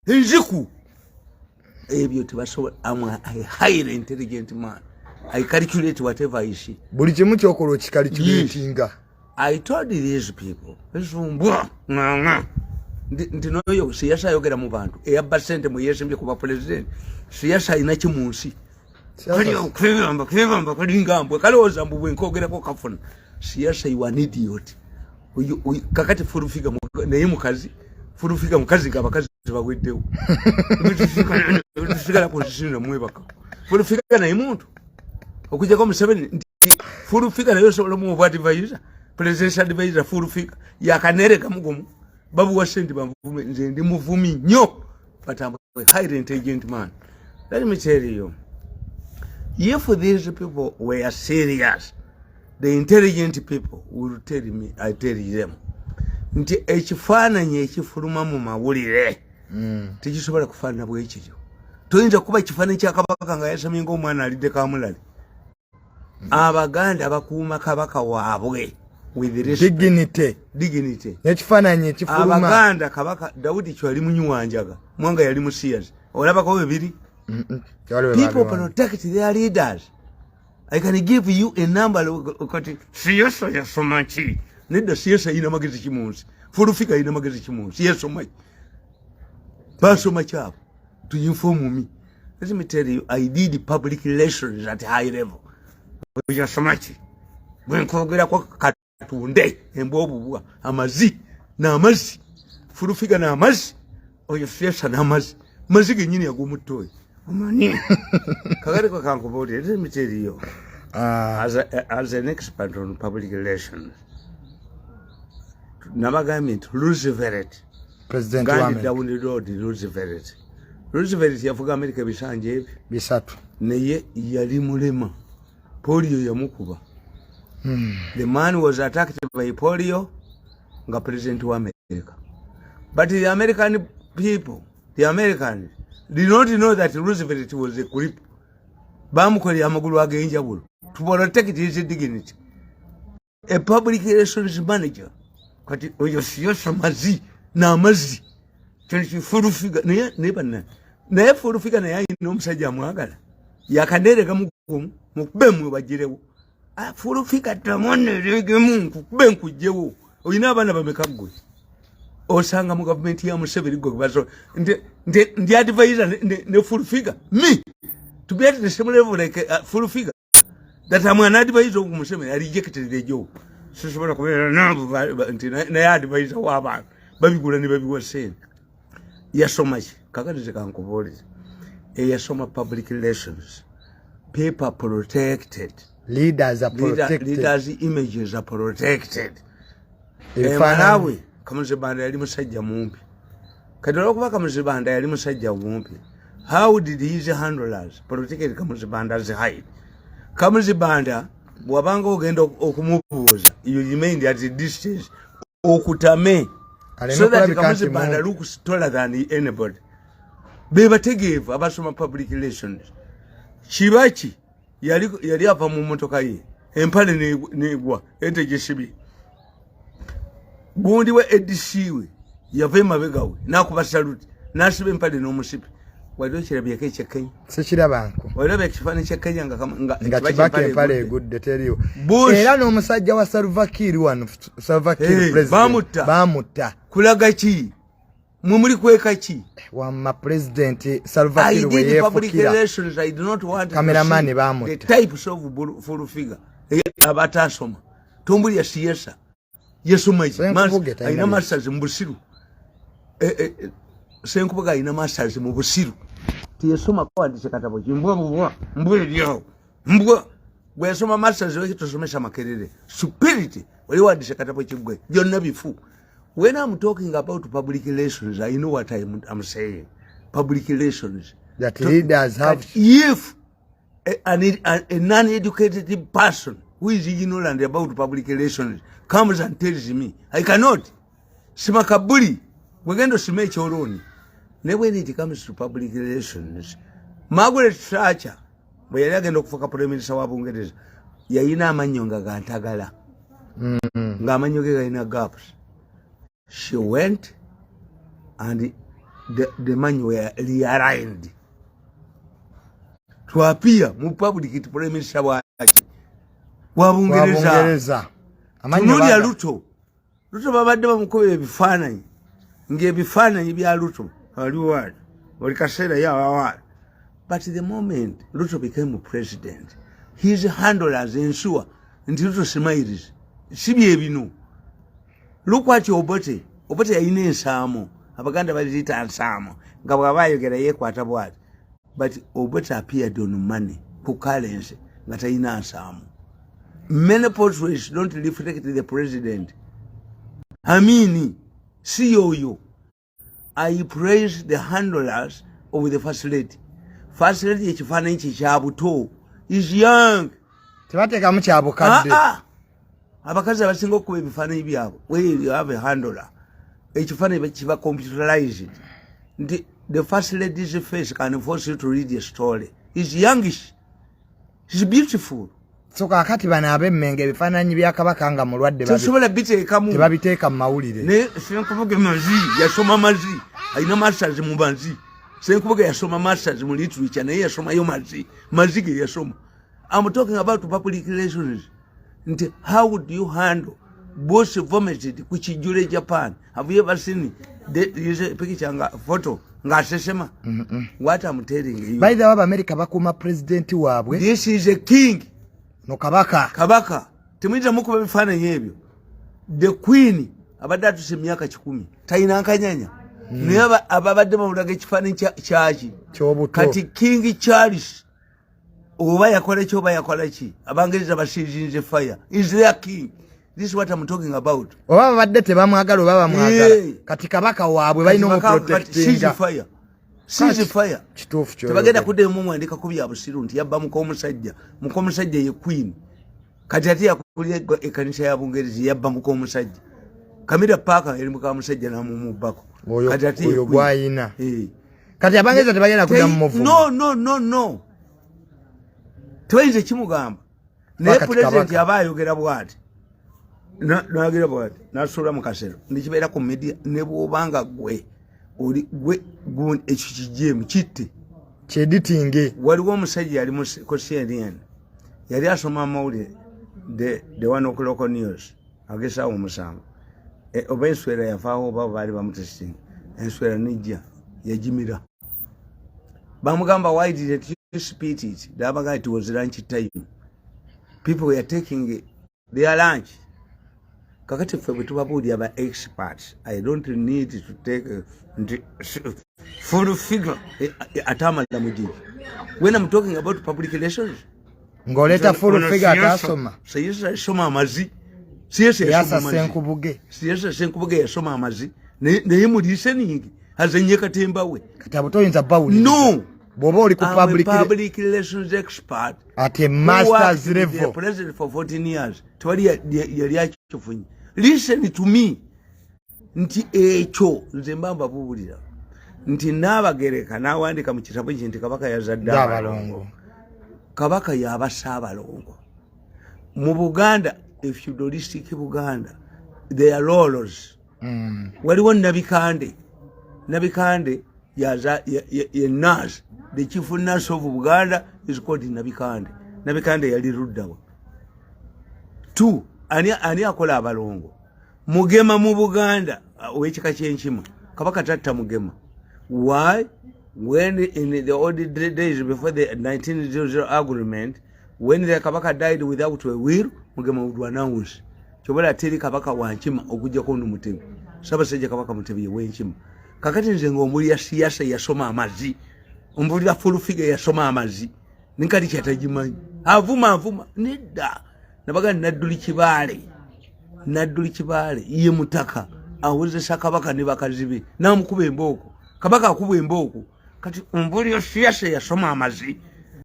Enziku ebyo tebasobola. Am a highly intelligent man. I calculate whatever I see. Buli kimu kyokola okicalculatinga. I told these people, ezumbwa nganga nti noyo siyasa ayogera mu bantu eyabba sente muyesimbye kuba president. Siyasa alina ki mu nsi? Kali okwegamba kwegamba kalinga mbwe kalowooza mbu bwenkogerako kafuna. Siyasa, you an idiot. Kakati Full Figure naye mukazi, Full Figure mukazi nga abakazi baweddewo, tusigala ku nsi namwebaka. Full Figure naye muntu okujjako Museveni nti Full Figure naye osobola omuwa obwa advisor, presidential advisor. Full Figure yakanereka mugumu babuwa sente banvume. Nze ndi muvumi nnyo, but I'm a highly intelligent man. Let me tell you, if these people were serious, the intelligent people will tell me, I tell them nti ekifaananyi ekifuluma mu mawulire tekisobola kufaanana bwe kityo. Toyinza kuba ekifaananyi kya kabaka nga yasamye ngaomwana alidde kamulali. Abaganda bakuuma kabaka waabwe with respect, dignity. Dignity. N'ekifaananyi ekifuluma. Abaganda, Kabaka Dawudi Kyo yali munywanjaga, Mwanga yali musiyazi, olabako bebiri. Tewali we People babiwanga. protect their leaders. I can give you a number. Kati siyasa yasoma ki? Nedda, siyasa yina magezi ki mu nsi? Full Figure yina magezi ki mu nsi? Yasoma ki? Basoma kyabo to inform me. Let me tell you, I did public relations at high level. Yasoma ki? Bwenkwogerako katunde embwa obubwa amazi n'amazzi. Full Figure n'amazzi, oyo siyasa n'amazzi, mazi genyini ag'omutto oyo omanyi. Kakati kakankubuulire, let me tell you, as an expert on public relations, nabagambye nti Roosevelt President wa Gandhi America. Down the road, Roosevelt, Roosevelt yafuga America ebisanja ebyo 30. Naye yali mulema, polio yamukuba. The man was attacked by polio nga president wa America, but the American people, the Americans did not know that Roosevelt was a cripple. Bamukolera amagulu ag'enjawulo to protect his dignity. A public relations manager kati oyo siyosa mazi n'amazzi kino Full Figure naye, naye banna, naye Full Figure naye ayina omusajja amwagala yakanerega mugumu mukube mwe bagirewo. Ah, Full Figure tamoneregemu nkukube nkugjewo. Olina abaana bameka ggwe osanga mu gavumenti ya Museveni? Gwe baso ndi advisor ne Full Figure, me to be at the same level like Full Figure, that I'm an advisor of Museveni, I rejected the job. Sisobola kubeera nabo nti naye advisor w'abantu babigula ne babiwa sente. Yasoma ki? Kakati zekankubuulize, eyasoma public relations, people protected. Leaders are protected. Leaders' images are protected. Ebifaananyi. Malawi, Kamuzibanda yali musajja mumpi. Kati olwokuba Kamuzibanda yali musajja mumpi, how did his handlers protect Kamuzibanda's height? Kamuzibanda bwabanga ogenda okumubuuza, you remained at a distance, okutame Aleme so that kulabika nti Kamuzibanda mumpi. looks taller than anybody. Bebategeevu abasoma public relations. Kibaki yali ava mu motoka ye, empale negwa, ente gyesibye. Gundi we ADC we yava emabega we nakuba saluti nasiba empale n'omusipi. Wali okirabyeko ekyekenya? Sikirabanko. Walaba ekifaananyi kya Kenya nga nga Kibaki Kibaki empale egudde? Egudde teriwo. Bush. Era n'omusajja wa Salva Kiir wano, Salva Kiir Hey, president, bamutta. Bamutta. Kulaga ki? Mwe muli kweka ki? Wamma president Salva I Kiir bwe did public yeefukira relations. I do not want to Cameraman see bamutta. the types of Full Figure. Abatasoma. Tombuli siesa. Yesoma ki? Senkubuge talina Alina bye. masters mu busiru. Senkubuge alina masters mu busiru. Tiyesoma kwandise katabo ki? Mbwa mbwa mbwa eryawo. Mbwa. Gwe yasoma masters weki tosomesa Makerere. Stupidity. Wali wandise katabo ki gwe? Byonna bifu. When I'm talking about public relations, I know what I'm saying. Public relations. That leaders have But if a non-educated person who is ignorant about public relations comes and tells me, I cannot. Sima kabuli, wegendo sima ekyoloni. Ne when it comes to public relations, Margaret Thatcher, bwe yali agenda okufuuka prime minister wa Bungereza, yalina amannyo nga gantagala. Ng'amannyo ge galina gaps. She went and The money were realigned to appear mu public nti prime minister waki? Wa Bungereza. Bungereza. Amannya Tunuulira Ruto. Ruto babadde bamukuba ebifaananyi, ng'ebifaananyi bya Ruto aliwo ali buli kaseera yawawa, but the moment Ruto became president, his handlers ensure nti Ruto smiles. Si bye bino. Look at Obote. Obote yalina ensaamo, Abaganda baziyita nsaamo, nga bw'aba ayogera yeekwata bwati, but Obote appeared on money ku currency nga talina nsaamo. Many portraits don't reflect the president. Amini si yoyo. I praise the handlers of the first lady. First lady ekifaananyi kye kya buto, is young. Tebateekamu kya bukadde. Ah, ah. Abakazi abasinga okukuba ebifaananyi byabwe, when you have a handler, ekifaananyi kiba computerized nti the first lady's face can force you to read a story. Is youngish, is beautiful. So kaakati bano ab'Emmengo ebifaananyi bya Kabaka nga mulwadde Tosobola biteekamu. Tebabiteeka mu mawulire. Naye Senkubuge mazi, yasoma mazi, alina masters mu mazi. Senkubuge yasoma masters mu literature, naye yasomayo mazi, mazi ge yasoma. I'm talking about public relations, nti how do you handle boss vomited ku kijjule Japan? Have you ever seen the picture, nga photo ng'asesema? What I'm telling you, By the way, Abamerika bakuuma pulezidenti waabwe. This is a king. No kabaka. Kabaka temuyinza mukuba ebifaananyi ebyo. The queen abadde atuse emyaka 100, talina nkanyanya, naye ababadde bamulaga ekifaananyi kyaki? Kyobuto. Kati King Charles oba yakola ki, oba yakola ki, Abangereza baceasinze fire. Is their king. This is what I'm talking about. Oba babadde tebamwagala oba bamwagala, kati kabaka waabwe balina omuprotectinga. Ceasefire, ceasefire. Kituufu kyoyogera. Tebagenda kuddamu muwandikako bya busiru nti yabba muka omusajja. Muka omusajja ye queen. Kati ate yakulira ekkanisa ya Bungereza, yabba muka omusajja. Camilla Parker eri muka musajja namumubbako. Kati ate ye Oyo queen. Gwayina. Eh. Kati Abangereza tebagenda kuddamu muvuma. No, no, no, no, tebayinza kimugamba, naye Wakati pulezidenti kabaka. aba ayogera bwati, nayogera bwati, nasuula mu kasero, nekibeera ku media, ne bwobanga gwe oli gwe ekyo kijeemu kitte. Kyeditinge. Waliwo omusajja yali ku CNN, yali asoma amawulire, the 1 o'clock news, agesaawa 7. Oba enswera yavaawo oba baali bamutesitinga, enswera nejja yagimira. Bamugamba, "Why did you spit it?" Nabaga, "It was lunch time, people were taking their lunch." Kakati ffe bwe tubabuulira ba experts, I don't need to take nti full figure ate amala mugigi when I'm talking about public relations. Ng'oleeta full Ono figure ataasoma. Siyasa yasoma amazi. Siyasa Yasa yasoma amazi. Senkubuge. Siyasa Senkubuge yasoma amazi, naye mu listening azenye katemba we. Kati abo toyinza bawuliriza. No. Bw'oba oli ku I'm a public public relations expert at a who masters worked with the level. president for 14 years. Tewali yali akifunye. Listen to me, nti ekyo nze mba mbabuulira nti Naabagereka n'awandiika mu kitabo kye nti Kabaka yazadde abalongo. Kabaka yabasa abalongo mu Buganda, a feudalistic Buganda, there are laws. Waliwo Nabikande. Nabikande yaza ye nurse, the chief nurse of Buganda is called Nabikande. Nabikande yali luddawa? Two, ani akola abalongo? Mugema mu Buganda, ow'ekika ky'Enkima. Kabaka tatta mugema. Why? When in the old days before the 1900 agreement, when the Kabaka died without a will, mugema would announce. Kyobola teri kabaka wankima okujjako ono Mutebi, Ssaabasajja Kabaka Mutebi yewenkima. Kakati nze ngaomulya siyasa yasoma amazi, ombulira full figure yasoma amazi, nenkati kyatagimanyi, avuma avuma nedda. Nabaga Nadduli Kibaale, Nadduli Kibaale ye mutaka awozesa kabaka ne bakazi be, namukuba embooko. Kabaka akuba embooko. Kati ombulya siyasa yasoma amazi.